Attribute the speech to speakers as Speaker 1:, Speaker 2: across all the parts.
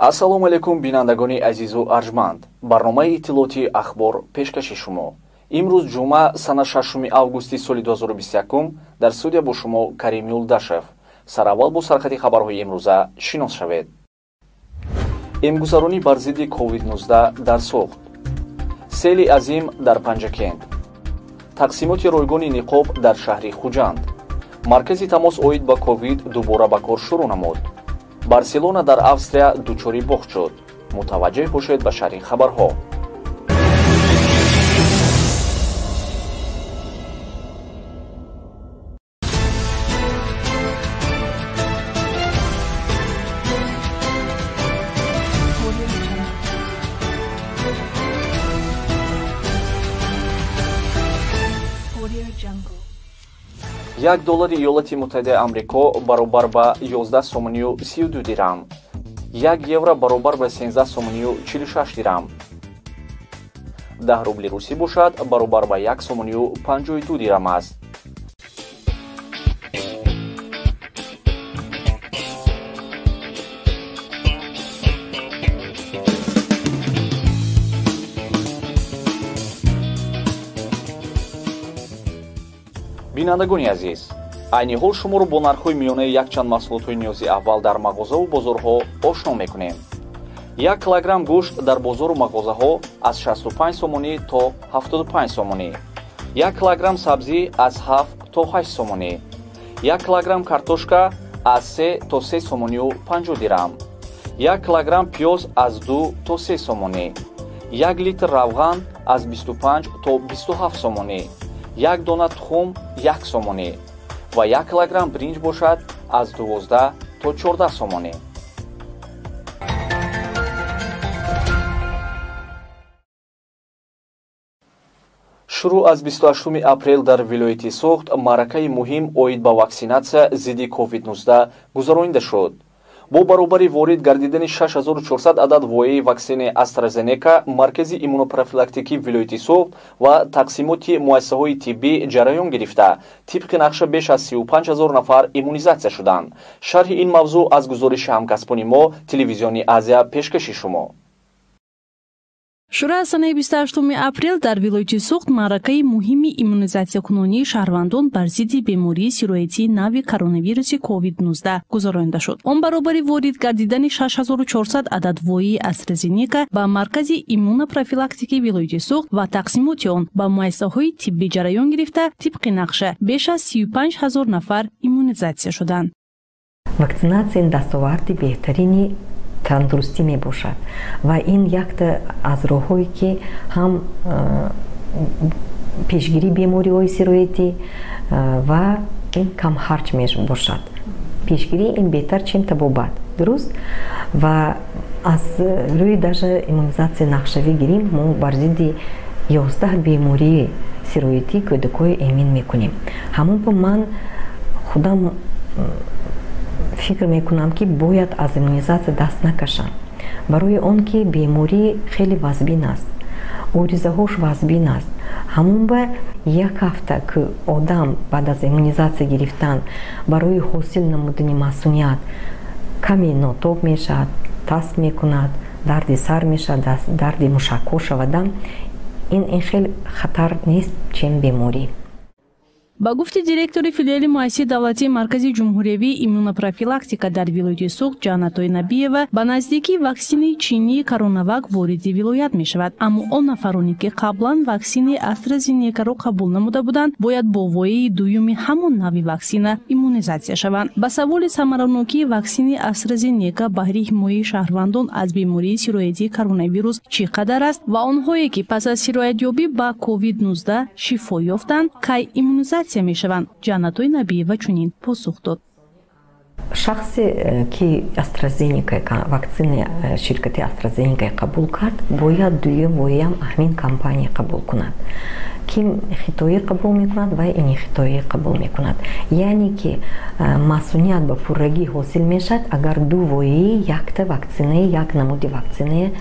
Speaker 1: Ассалому алайкум, бинандагони азизу арҷманд. Барномаи иттилоотии Ахбор пешкаши шумо. Имрӯз ҷумъа, сана 6 августи соли 2021, дар студия бо шумо Карим Юлдашев. Сараввал бо сархати хабарҳои имрӯза шинос шавед. Эмгузаронӣ бар зидди COVID-19 дар Суғд. Сели азим дар Панҷакент. Тақсимоти ройгони ниқоб дар шаҳри Хуҷанд. Маркази тамос оид ба ковид дубора ба кор шурӯъ намуд. Барселона дар Австрия дучори бохт шуд. Мутаваҷҷеҳ бошед ба шарҳи хабарҳо. Як доллари Иёлати Муттаҳидаи Амрико баробар ба 11 сомонию 32 дирам. 1 евро баробар ба 13 сомонию 46 дирам. 10 рубли русӣ бошад баробар ба 1 сомонию 52 дирам аст. Бинандагони азиз, айни ҳол шуморо бо нархҳои миёнаи якчанд маҳсулотҳои ниёзи аввал дар мағозаву бозорҳо ошно мекунем. 1 килограмм гӯшт дар бозору мағозаҳо аз 65 сомонӣ то 75 сомонӣ, 1 килограмм сабзӣ аз 7 то 8 сомонӣ, 1 килограмм картошка аз 3 то 3 сомонию 50 дирам, 1 килограмм пиёз аз 2 то 3 сомонӣ, 1 литр равған аз 25 то 27 сомонӣ, 1 дона тухм 1 сомонӣ ва 1 килограмм бринҷ бошад аз 12 то 14 сомонӣ. Шурӯъ аз 28 апрел дар вилояти Суғд маъракаи муҳим оид ба ваксинатсия зидди COVID-19 гузаронида шуд. Бо баробари ворид гардидани 6400 адад вояи ваксинаи AstraZeneca, маркази иммунопрофилактикии вилояти Суғд ва тақсимоти муассисаҳои тиббӣ ҷараён гирифта, тибқи нақша беш аз 35 000 нафар иммунизатсия шуданд. Шарҳи ин мавзӯъ аз гузориши ҳамкасбони мо, телевизиони Азия, пешкаши шумо.
Speaker 2: Шурӯъ аз санаи 28 апрел дар вилояти Суғд маъракаи муҳими иммунизатсиякунонии шаҳрвандон бар зидди бемории сироятии нави коронавируси COVID-19 гузаронида шуд. Он баробари ворид гардидани 6400 адад вояи AstraZeneca ба маркази иммунопрофилактикии вилояти Суғд ва тақсимоти он ба муассисаҳои тиббӣ ҷараён гирифта, тибқи нақша беш аз 35 000 нафар иммунизатсия шуданд.
Speaker 3: Ваксинатсия ин дастоварди беҳтарини тандурустӣ мебошад ва ин якта аз роҳҳое ки ҳам пешгирии бемориҳои сироятӣ ва ин камхарҷ мебошад. Пешгирӣ ин беҳтар чем табобат, дуруст? Ва аз рӯи даже иммунизатсия нақшавӣ гирим, мо бар зидди 11 бемории сироятӣ кӯдакҳои эмин мекунем. Ҳамон бо ман худам фикр мекунам ки бояд аз иммунизатсия даст накашам, барои он ки беморӣ хеле вазбин аст, оризаҳош вазбин аст. Ҳамон ба як ҳафта ки одам баъд аз иммунизатсия гирифтан барои ҳосил намудани масуният каме нотоб мешавад, тасб мекунад, дарди сар мешавад, дарди мушакҳо шавада, ин хеле хатар нест чем беморӣ.
Speaker 2: Ба гуфти директори филиали муассисаи давлатии Маркази ҷумҳуриявии иммунопрофилактика дар вилояти Суғд Ҷаннатой Набиева, ба наздикӣ ваксинаи чинии Коронавак вориди вилоят мешавад. Аммо он нафароне ки қаблан ваксинаи AstraZeneca-ро қабул намуда буданд, бояд бо вояи дуюми ҳамон нави ваксина иммунизатсия шаванд. Ба саволи самаранокии ваксинаи AstraZeneca баҳри ҳимояи шаҳрвандон аз бемории сироятии коронавирус чӣ қадар аст ва онҳое ки пас аз сироятёбӣ ба COVID-19 шифо ёфтанд, кай иммунизатсия мешаванд, Ҷаннатой Набиева чунин посух дод.
Speaker 3: Шахсе ки AstraZeneca ваксинаи ширкати AstraZeneca қабул кард, бояд дуюм вояам ҳамин компания қабул кунад. Ки хитоӣ қабул мекунад ва ини хитоӣ қабул мекунад. Яъне ки масуният ба пуррагӣ ҳосил мешавад, агар ду вояи якта ваксинаи як намуди ваксинае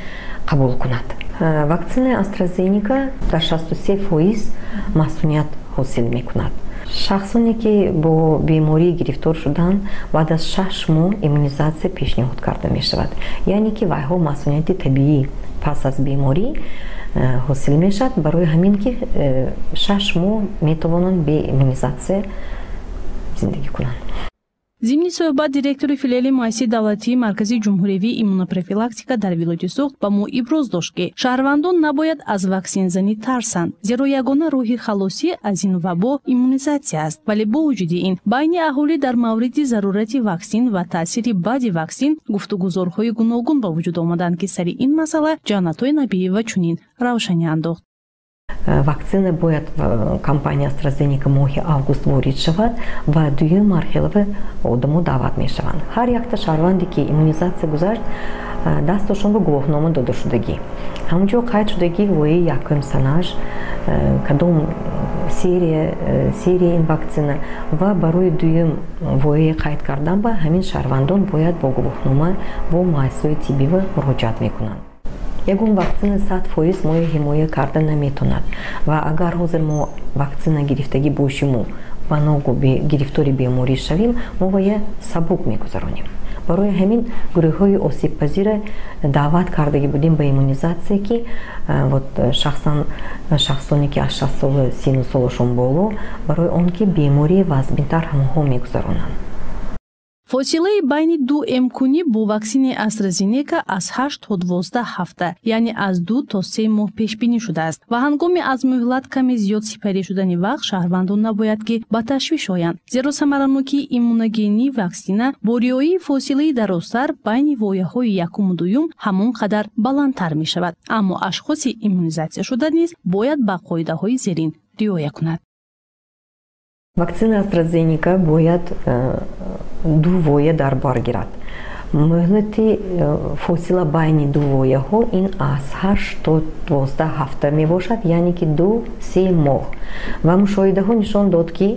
Speaker 3: қабул кунад. Ваксинаи AstraZeneca дар 63% масуният ҳосил мекунад. Шахсоне ки бо беморӣ гирифтор шуданд, баъд аз 6 моҳ иммунизатсия пешниҳод карда мешавад, яъне ки вайҳо масунияти табиӣ пас аз беморӣ ҳосил мешавад. Барои ҳамин ки 6 моҳ метавонанд бе иммунизатсия зиндагӣ кунанд.
Speaker 2: Зимни суҳбат директори филиали муассисаи давлатии Маркази ҷумҳуриявии иммунопрофилактика дар вилояти Суғд ба мо иброз дошт, ки шаҳрвандон набояд аз ваксинзанӣ тарсанд, зеро ягона роҳи халосӣ аз ин вабо иммунизатсия аст. Вале бо вуҷуди ин байни аҳолӣ дар мавриди зарурати ваксин ва таъсири баъди ваксин гуфтугузорҳои гуногун ба вуҷуд омаданд, ки сари ин масъала Ҷаннатой Набиева чунин равшанӣ андохт.
Speaker 3: Ваксина бояд компания AstraZeneca моҳи август ворид шавад ва дуюм марҳилава одамо даъват мешаванд. Ҳар якта шаҳрванде ки иммунизатсия гузашт, дасташон ба гувоҳнома дода шудагӣ, ҳамонҷо қайд шудагӣ вояи якум санаш, кадом серия ин ваксина, ва барои дуюм вояи қайд кардан ба ҳамин шаҳрвандон бояд бо гувоҳнома бо муассисаҳои тиббива муроҷиат мекунанд. Ягон ваксина 100% моро ҳимоя карда наметавонад ва агар ҳозир мо ваксина гирифтагӣ бошиму ба ногу гирифтори беморӣ шавем, мо вая сабук мегузаронем. Барои ҳамин гурӯҳҳои осебпазира даъват кардагӣ будем ба иммунизатсия, ки вот шахсан шахсоне ки аз 60 сола сину солашон боло, барои он ки бемории вазбинтар ҳамонҳо мегузаронанд.
Speaker 2: Фосилаи байни ду эмкунӣ бо ваксини AstraZeneca аз 8 то 12 ҳафта, яъне аз 2 то 3 моҳ пешбинӣ шудааст ва ҳангоми аз муҳлат каме зиёд сипарӣ шудани вақт шаҳрвандон набояд ки ба ташвиш оянд, зеро самаранокии иммуногении ваксина бо риояи фосилаи дарозтар байни вояҳои якуму дуюм ҳамон қадар баландтар мешавад. Аммо ашхоси иммунизатсияшуда низ бояд ба қоидаҳои зерин риоя кунад.
Speaker 3: Ваксина AstraZeneca бояд ду воя дар бар гирад. Муҳлати фосила байни ду вояҳо ин аз 8 то 12 ҳафта мебошад, яъне ки 2-3 моҳ. Ва мушоҳидаҳо нишон дод, ки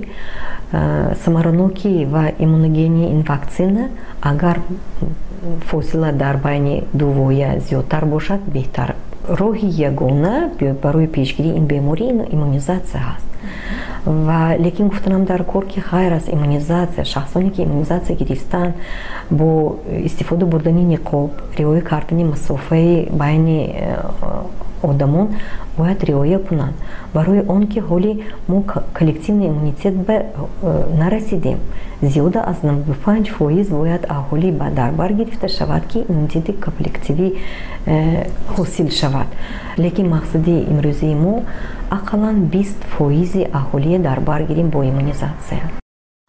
Speaker 3: самаранокӣ ва иммуногении ин ваксина, агар фосила дар байни ду воя зиёдтар бошад, беҳтар. Роҳи ягона барои пешгирии ин беморӣ ин иммунизатсия ҳаст. Ва лекин гуфтанам дар кор, ки ғайр аз иммунизатсия, шахсоне ки иммунизатсия гирифтанд, бо истифода бурдани ниқоб, риоя кардани масофаи байни одамон бояд риоя кунанд, барои он ки ҳоли мо коллективный иммунитет ба нарасидем. Зиёда аз 95% бояд аҳолӣ ба дар бар гирифта шавад, ки иммунитети коллективӣ ҳосил шавад. Лекин мақсади имрӯзии мо ақаллан 20 фоизи аҳолие дар бар гирем бо иммунизатсия.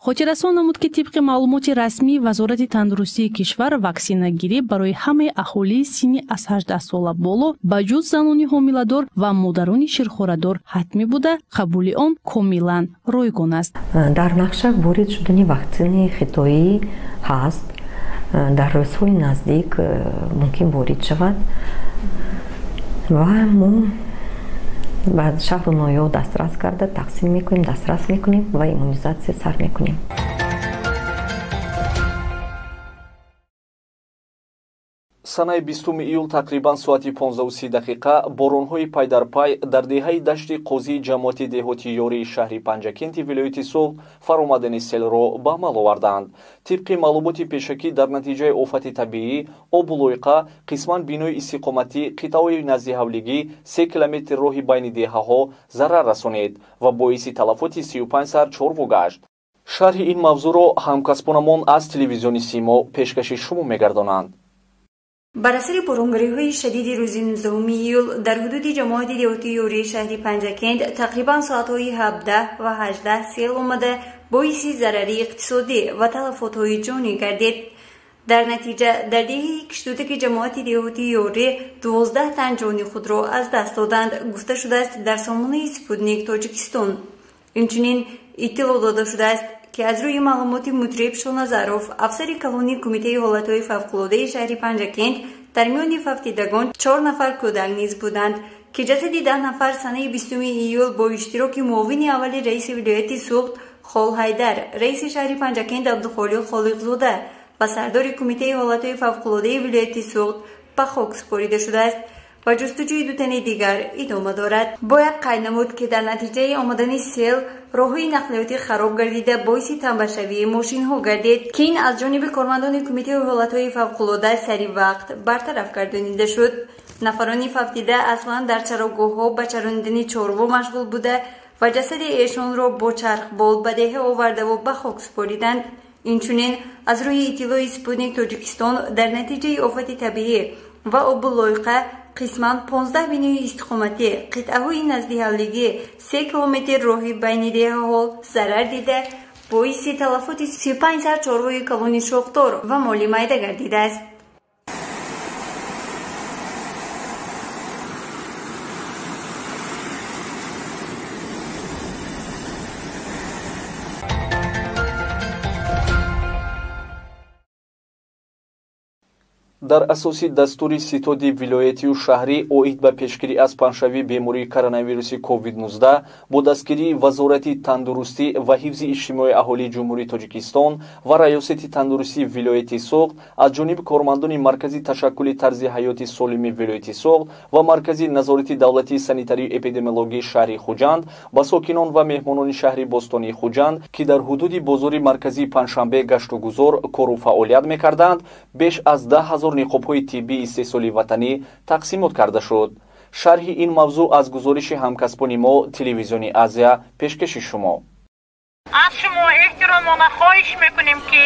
Speaker 2: Хотиррасон намуд, ки тибқи маълумоти расмии Вазорати тандурустии кишвар, ваксинагирӣ барои ҳамаи аҳолии синни аз 18 сола боло, ба ҷуз занони ҳомиладор ва модарони ширхорадор, ҳатмӣ буда, қабули он комилан ройгон аст.
Speaker 3: Дар нақша ворид шудани ваксинаи хитоӣ ҳаст. Дар рӯзҳои наздик мумкин ворид шавад ва мо ба шаҳру ноҳияҳо дастрас карда тақсим мекунем, дастрас мекунем ва иммунизатсия сар мекунем.
Speaker 1: Санаи 20 июл тақрибан соати 15:30 боронҳои пайдарпай дар деҳаи Дашти Қозии ҷамоати деҳоти Ёрии шаҳри Панҷакенти вилояти Суғд фаромадани селро ба амал оварданд. Тибқи маълумоти пешакӣ, дар натиҷаи офати табиӣ обу лойқа қисман бинои истиқоматӣ, қитъаҳои наздиҳавлигӣ, 3 километр роҳи байни деҳаҳо зарар расонид ва боиси талафоти 35 сар чорво гашт. Шарҳи ин мавзӯъро ҳамкасбонамон аз телевизиони Симо пешкаши шумо мегардонанд.
Speaker 4: Бар асари боронгариҳои шадиди рӯзи 19 июл дар ҳудуди ҷамоати деҳоти Ёрии шаҳри Панҷакент тақрибан соатҳои 17 ва 18 сел омада, боиси зарари иқтисодӣ ва талафотҳои ҷонӣ гардид. Дар натиҷа дар деҳаи Киштудаки ҷамоати деҳоти Ёрӣ 12 тан ҷони худро аз даст доданд, гуфта шудааст дар сомонаи Спутник Тоҷикистон. Инчунин иттилоъ дода шудааст, ки аз рӯи маълумоти Мутриб Шоназаров, афсари калони Кумитаи ҳолатҳои фавқулодаи шаҳри Панҷакент, дар миёни фавтидагон чор нафар кӯдак низ буданд, ки ҷасади 10 нафар санаи 20 июл бо иштироки муовини аввали раиси вилояти Суғд Холҳайдар, раиси шаҳри Панҷакент Абдухолиқ Холиқзода ва сардори Кумитаи ҳолатҳои фавқулодаи вилояти Суғд ба хок супорида шудааст. ва ҷустуҷӯи ду тани дигар идома дорад. Бояд қайд намуд, ки дар натиҷаи омадани сел роҳҳои нақлиётӣ хароб гардида, боиси тамбашавии мошинҳо гардид, ки ин аз ҷониби кормандони Кумитаи ҳолатҳои фавқулода сари вақт бартараф гардонида шуд. Нафарони фавтида аслан дар чарогоҳҳо ба чаронидани чорво машғул буда ва ҷасади эшонро бо чархбол ба деҳа овардаву ба хок супориданд. Инчунин аз рӯи иттилои Спутник Тоҷикистон дар натиҷаи офати табиӣ ва обу лойқа қисман 15 бинои истиқоматӣ, қитъаҳои наздиҳавлигӣ, 3 километр роҳи байни деҳаҳо зарар дида, боиси талафоти 35 сар чорвои калони шохдор ва моли майда гардидааст.
Speaker 1: Дар асоси дастури ситоди вилоятию шаҳрӣ оид ба пешгирӣ аз паҳншавии бемории коронавируси COVID-19 бо дастгирии Вазорати тандурустӣ ва ҳифзи иҷтимоии аҳолии Ҷумҳурии Тоҷикистон ва Раёсати тандурустии вилояти Суғд аз ҷониби кормандони Маркази ташаккули тарзи ҳаёти солими вилояти Суғд ва Маркази назорати давлатии санитарию эпидемиологии шаҳри Хуҷанд ба сокинон ва меҳмонони шаҳри бостонии Хуҷанд, ки дар ҳудуди бозори марказии Панҷшанбе гаштугузор кору фаъолият мекарданд, беш аз 10 000 ниқобҳои тиббии истеҳсоли ватанӣ тақсимот карда шуд. Шарҳи ин мавзӯъ аз гузориши ҳамкасбони мо Телевизиони Азия пешкаши шумо.
Speaker 5: Аз шумо эҳтиромона хоҳиш мекунем, ки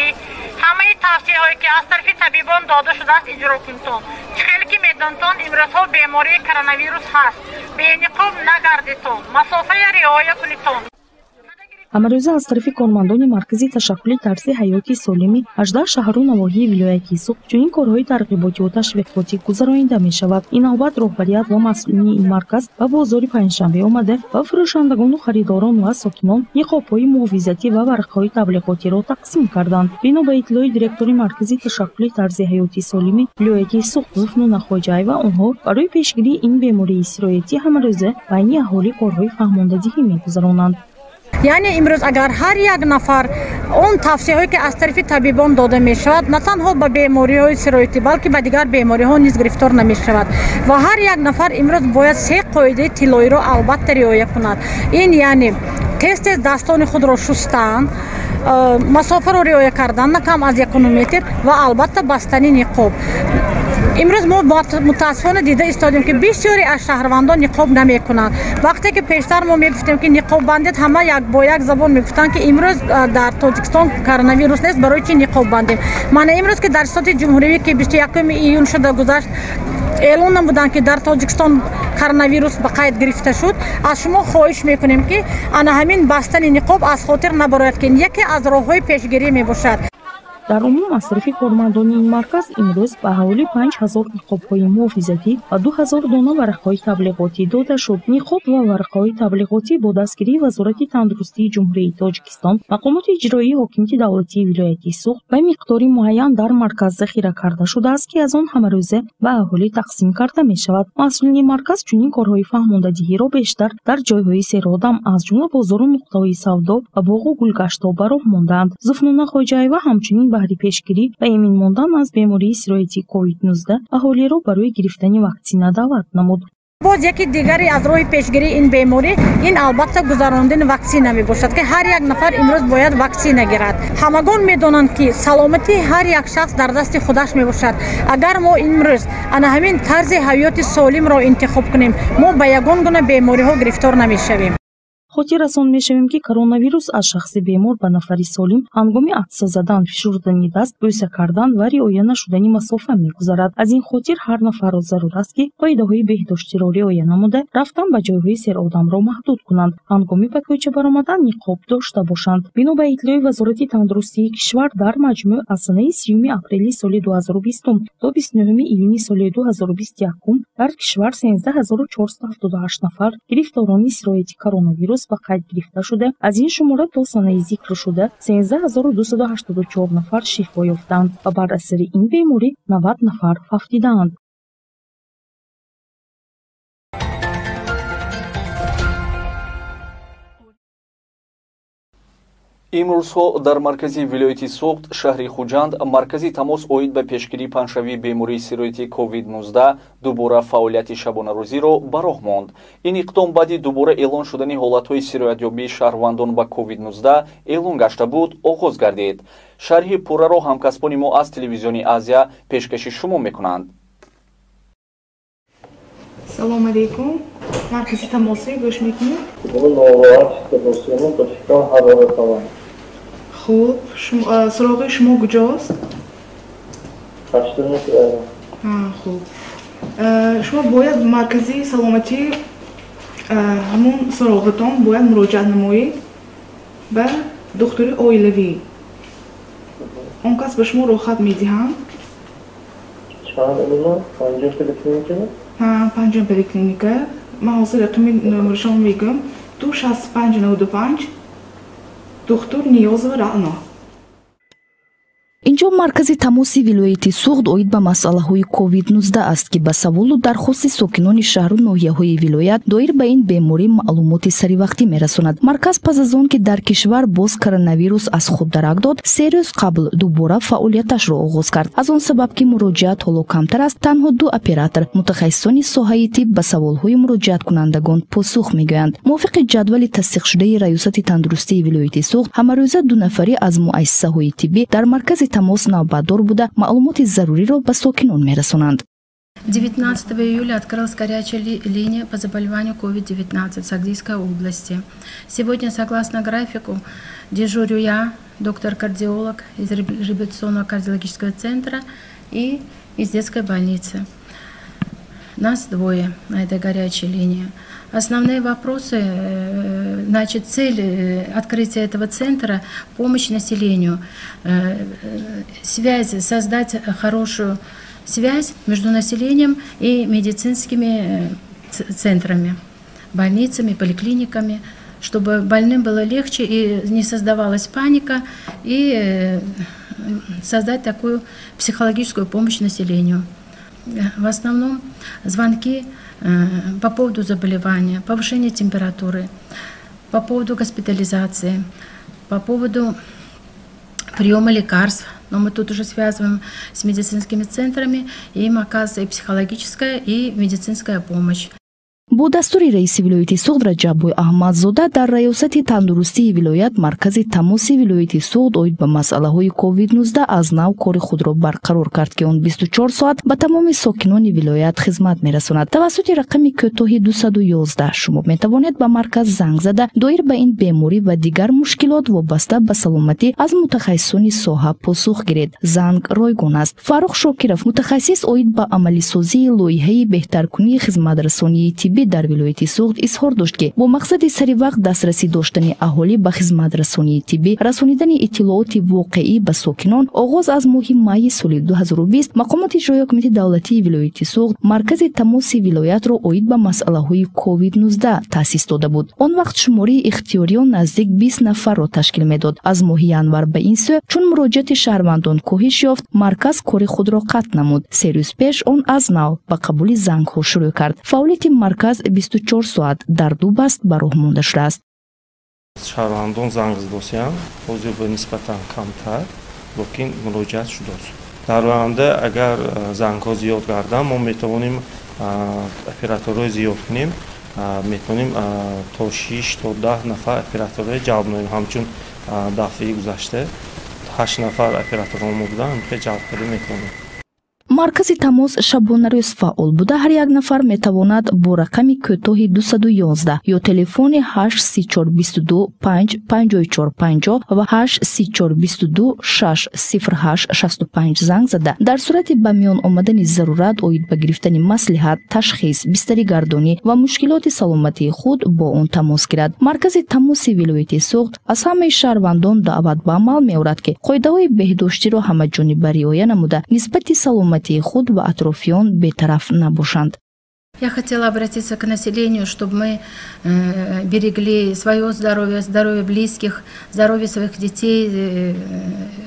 Speaker 5: ҳамаи тавсияҳое, ки аз тарафи табибон дода шудааст, иҷро кунтон. Чӣ хеле ки медонтон, имрӯзҳо бемории коронавирус ҳаст. Бениқоб нагардитон, масофая риоя кунитон.
Speaker 6: Ҳамарӯза аз тарафи кормандони Маркази ташаккули тарзи ҳаёти солими 18 шаҳру навоҳии вилояти Суғд чунин корҳои тарғиботиву ташвиқотӣ гузаронида мешавад. Ин навбат роҳбарият ва масъулини ин марказ ба бозори Панҷшанбе омада ва фурӯшандагону харидорон ва сокинон ниқобҳои муҳофизатӣ ва варақаҳои таблиғотиро тақсим карданд. Бино ба иттилои директори Маркази ташаккули тарзи ҳаёти солими вилояти Суғд Зуфнуна Хоҷаева, онҳо барои пешгирии ин бемории сироятӣ ҳамарӯза байни аҳолӣ корҳои фаҳмондадиҳӣ мегузаронанд.
Speaker 5: Яъне имрӯз агар ҳар як нафар он тавсияҳое, ки аз тарафи табибон дода мешавад, на танҳо ба бемориҳои сироятӣ, балки ба дигар бемориҳо низ гирифтор намешавад. Ва ҳар як нафар имрӯз бояд се қоидаи тиллоиро албатта риоя кунад. Ин яъне тез-тез дастони худро шустан, масофаро риоя кардан на кам аз 1,5 метр ва албатта бастани ниқоб. Имрӯз мо мутаассифона дида истодем, ки бисёре аз шаҳрвандон ниқоб намекунанд. Вақте ки пештар мо мегуфтем, ки ниқоб бандед, ҳама як бо як забон мегуфтанд, ки имрӯз дар Тоҷикистон коронавирус нест, барои чи ниқоб бандем? Мана имрӯз, ки дар ситоди ҷумҳуривӣ, ки 21 июн шуда гузашт, эълон намуданд, ки дар Тоҷикистон коронавирус ба қайд гирифта шуд, аз шумо хоҳиш мекунем, ки ана ҳамин бастани ниқоб аз хотир набарояд, ки яке аз роҳҳои пешгирӣ мебошад.
Speaker 6: Дар умум аз тарафи кормандони ин марказ имрӯз ба ҳаволи 5000 ниқобҳои муҳофизатӣ ва 2000 дона варақаҳои таблиғотӣ дода шуд. Ниқоб ва варақаҳои таблиғотӣ бо дастгирии Вазорати тандурустии Ҷумҳурии Тоҷикистон, мақомоти иҷроии ҳокимияти давлатии вилояти Суғд ба миқдори муайян дар марказ захира карда шудааст, ки аз он ҳамарӯза ба аҳолӣ тақсим карда мешавад. Масъулини марказ чунин корҳои фаҳмондадиҳиро бештар дар ҷойҳои серодам, аз ҷумла бозору нуқтаҳои савдо ва боғу гулгаштҳо ба роҳ мондаанд. Зуфнуна Хоҷаева ҳамчунин баҳри пешгирӣ ва эмин мондан аз бемории сироятии COVID-19 аҳолиро барои гирифтани ваксина даъват намуд.
Speaker 5: Боз яке дигаре аз роҳи пешгирии ин беморӣ ин албатта гузарондани ваксина мебошад, ки ҳар як нафар имрӯз бояд ваксина гирад. Ҳамагон медонанд, ки саломатии ҳар як шахс дар дасти худаш мебошад. Агар мо имрӯз ана ҳамин тарзи ҳаёти солимро интихоб кунем, мо ба ягон гуна бемориҳо гирифтор намешавем.
Speaker 6: Хотиррасон мешавем, ки коронавирус аз шахси бемор ба нафари солим ҳангоми атса задан, фишурдани даст, бӯса кардан ва риоя нашудани масофа мегузарад. Аз ин хотир ҳар нафарро зарур аст, ки қоидаҳои беҳдоштиро риоя намуда, рафтан ба ҷойҳои серодамро маҳдуд кунанд, ҳангоми ба кӯча баромадан ниқоб дошта бошанд. Бино ба иттилои Вазорати тандурустии кишвар, дар маҷмӯъ аз санаи 30 апрели соли 2020 то 29 июни соли 2021 дар кишвар 13478 нафар гирифторони сирояти коронавирус ба қайд гирифта шуда, аз ин шумора то санаи зикршуда 13284 нафар шифо ёфтанд ва бар асари ин беморӣ 90 нафар фавтидаанд.
Speaker 1: Имрӯзҳо дар маркази вилояти Суғд, шаҳри Хуҷанд, маркази тамос оид ба пешгирии паҳншавии бемории сирояти COVID-19 дубора фаъолияти шабонарӯзиро ба роҳ монд. Ин иқдом баъди дубора эълон шудани ҳолатҳои сироятёбии шаҳрвандон ба COVID-19 эълон гашта буд, оғоз гардид. Шарҳи пурраро ҳамкасбони мо аз телевизиони Азия пешкаши шумо мекунанд.
Speaker 7: Салом алейкум. Маркази тамосе гӯш мекунед? Хуб, суроғи шумо куҷост? Хуб, шумо бояд маркази саломатӣ ҳамун суроғатон бояд муроҷиат намоед ба духтури оилавӣ. Он кас ба шумо роҳхат медиҳанд. Панҷум поликлиника. Ман ҳозир рақами номерашон мегӯям: 265 95, духтур Ниёзова Раъно.
Speaker 8: Инҷо маркази тамоси вилояти Суғд оид ба масъалаҳои COVID-19 аст, ки ба саволу дархости сокинони шаҳру ноҳияҳои вилоят доир ба ин беморӣ маълумоти саривақтӣ мерасонад. Марказ пас аз он ки дар кишвар боз коронавирус аз худ дарак дод, 3 рӯз қабл дубора фаъолияташро оғоз кард. Аз он сабаб ки муроҷиат ҳоло камтар аст, танҳо ду оператор, мутахассисони соҳаи тиб, ба саволҳои муроҷиаткунандагон посух мегӯянд. Мувофиқи ҷадвали тасдиқшудаи Раёсати тандурустии вилояти Суғд, ҳамарӯза ду нафарӣ аз муассисаҳои тиббӣ дар маркази тамос навбатдор буда, маълумоти заруриро ба сокинон мерасонанд.
Speaker 9: 19 июля открылась горячая линия по заболеванию COVID-19 в Согдийской области. Сегодня, согласно графику, дежурю я, доктор-кардиолог из реабилитационного кардиологического центра и из детской больницы. Нас двое на этой горячей линии. Основные вопросы, значит, цель открытия этого центра – помощь населению, связь, создать хорошую связь между населением и медицинскими центрами, больницами, поликлиниками, чтобы больным было легче и не создавалась паника, и создать такую психологическую помощь населению. В основном звонки по поводу заболевания, повышения температуры, по поводу госпитализации, по поводу приема лекарств. Но мы тут уже связываем с медицинскими центрами, и им оказывается и психологическая, и медицинская помощь.
Speaker 8: Бо дастури раиси вилояти Суғд Раҷаббой Аҳмадзода дар Раёсати тандурустии вилоят маркази тамоси вилояти Суғд оид ба масъалаҳои COVID-19 аз нав кори худро барқарор кард, ки он 24 соат ба тамоми сокинони вилоят хизмат мерасонад. Тавассути рақами кӯтоҳи 211 шумо метавонед ба марказ занг зада, доир ба ин беморӣ ва дигар мушкилот вобаста ба саломатӣ аз мутахассисони соҳа посух гиред. Занг ройгон аст. Фаррух Шокиров, мутахассис оид ба амалисозии лоиҳаи беҳтаркунии хизматрасонии тиббӣ дар вилояти Суғд, изҳор дошт, ки бо мақсади сари вақт дастрасӣ доштани аҳолӣ ба хизматрасонии тиббӣ, расонидани иттилооти воқеӣ ба сокинон, оғоз аз моҳи майи соли 2020 мақомоти иҷроии ҳокимияти давлатии вилояти Суғд маркази тамоси вилоятро оид ба масъалаҳои COVID-19 таъсис дода буд. Он вақт шумории ихтиёриён наздик 20 нафарро ташкил медод. Аз моҳи январ ба ин сӯ, чун муроҷиати шаҳрвандон коҳиш ёфт, марказ кори худро қатъ намуд. 3 рӯз пеш он аз нав ба қабули зангҳо шурӯъ кард. Фаъолияти марказ 24 соат дар ду баст ба роҳ монда шудааст.
Speaker 10: Шаҳрвандон занг задосиянд, ҳозир ба нисбатан камтар, лекин муроҷиат шудааст. Дар оянда, агар зангҳо зиёд гарданд, мо метавонем операторҳои зиёд кунем, метавонем то 6 то 10 нафар операторҳои ҷалб намоем. Ҳамчун дафъаи гузашта ҳашт нафар операторҳо мо буданд, ҳамхел ҷалб карда метавонем.
Speaker 8: Маркази тамос шабонарӯз фаъол буда, ҳар як нафар метавонад бо рақами кӯтоҳи 211 ё телефони 8 34 22 5 54 50 ва 8 34 22 6 08 65 занг зада, дар сурати ба миён омадани зарурат оид ба гирифтани маслиҳат, ташхис, бистаригардонӣ ва мушкилоти саломатии худ бо он тамос гирад. Маркази тамоси вилояти Суғд аз ҳамаи шаҳрвандон даъват ба амал меорад, ки қоидаҳои беҳдоштиро ҳамаҷониба риоя намуда, нисбати саломатии худ ва атрофиён бетараф набошанд.
Speaker 9: Я хотела обратиться к населению, чтобы мы берегли свое здоровье, здоровье близких, здоровье своих детей,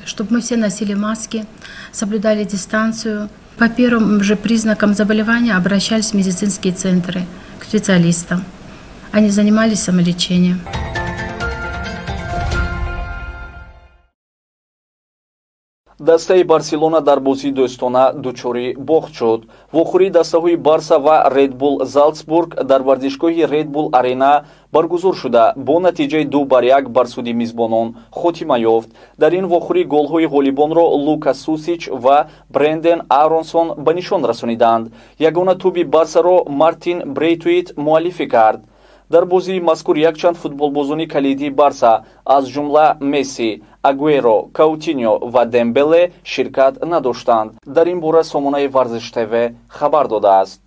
Speaker 9: чтобы мы все носили маски, соблюдали дистанцию. По первым же признакам заболевания обращались в медицинские центры к специалистам, а не занимались самолечением.
Speaker 1: Дастаи Барселона дар бозии дӯстона дучори бохт шуд. Вохӯрии дастаҳои Барса ва Редбул Залцбург дар варзишгоҳи Редбул Арена баргузор шуда, бо натиҷаи 2-1 бар суди мизбонон хотима ёфт. Дар ин вохӯрӣ голҳои ғолибонро Лукас Сусич ва Бренден Аронсон ба нишон расониданд. Ягона тӯби Барсаро Мартин Брейтуит муаллифӣ кард. Дар бозии мазкур якчанд футболбозони калидии Барса, аз ҷумла Месси, Агуэро, Каутиньо ва Дембеле ширкат надоштанд. Дар ин бора сомонаи Варзиш ТВ хабар додааст.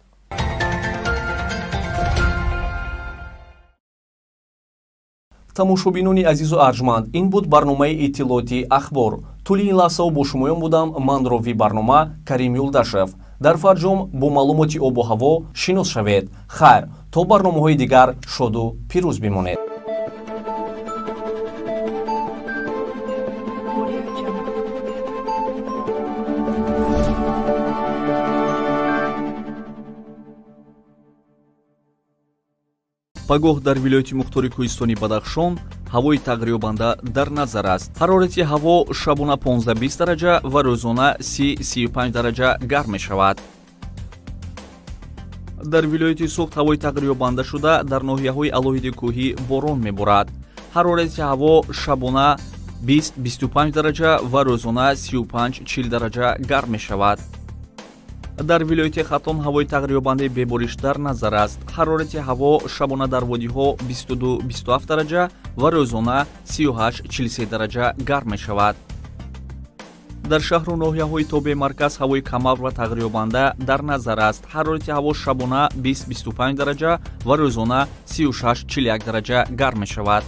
Speaker 1: Тамошобинони азизу арҷманд, ин буд барномаи иттилоотии Ахбор. Тӯли ин лаҳзаҳо бо шумоён будам ман, ровии барнома Карим Юлдашев. Дар фарҷом бо маълумоти обу ҳаво шинос шавед. Хайр, то барномаҳои дигар шоду пирӯз бимонед. Пагоҳ дар вилояти мухтори кӯҳистони Бадахшон ҳавои тағйирёбанда дар назар аст. Ҳарорати ҳаво шабона 15-20 дараҷа ва рӯзона 30-35 дараҷа гарм мешавад. Дар вилояти Суғд ҳавои тағйирёбанда шуда, дар ноҳияҳои алоҳиди кӯҳӣ борон меборад. Ҳарорати ҳаво шабона 20-25 дараҷа ва рӯзона 35-40 дараҷа гарм мешавад. Дар вилояти Хатлон ҳавои тағйирёбандаи бебориш дар назар аст. Ҳарорати ҳаво шабона дар водиҳо 22-27 дараҷа ва рӯзона 38-43 дараҷа гарм мешавад. Дар шаҳру ноҳияҳои тобеи марказ ҳавои камабр ва тағйирёбанда дар назар аст. Ҳарорати ҳаво шабона 20-25 дараҷа ва рӯзона 36-41 дараҷа гарм мешавад.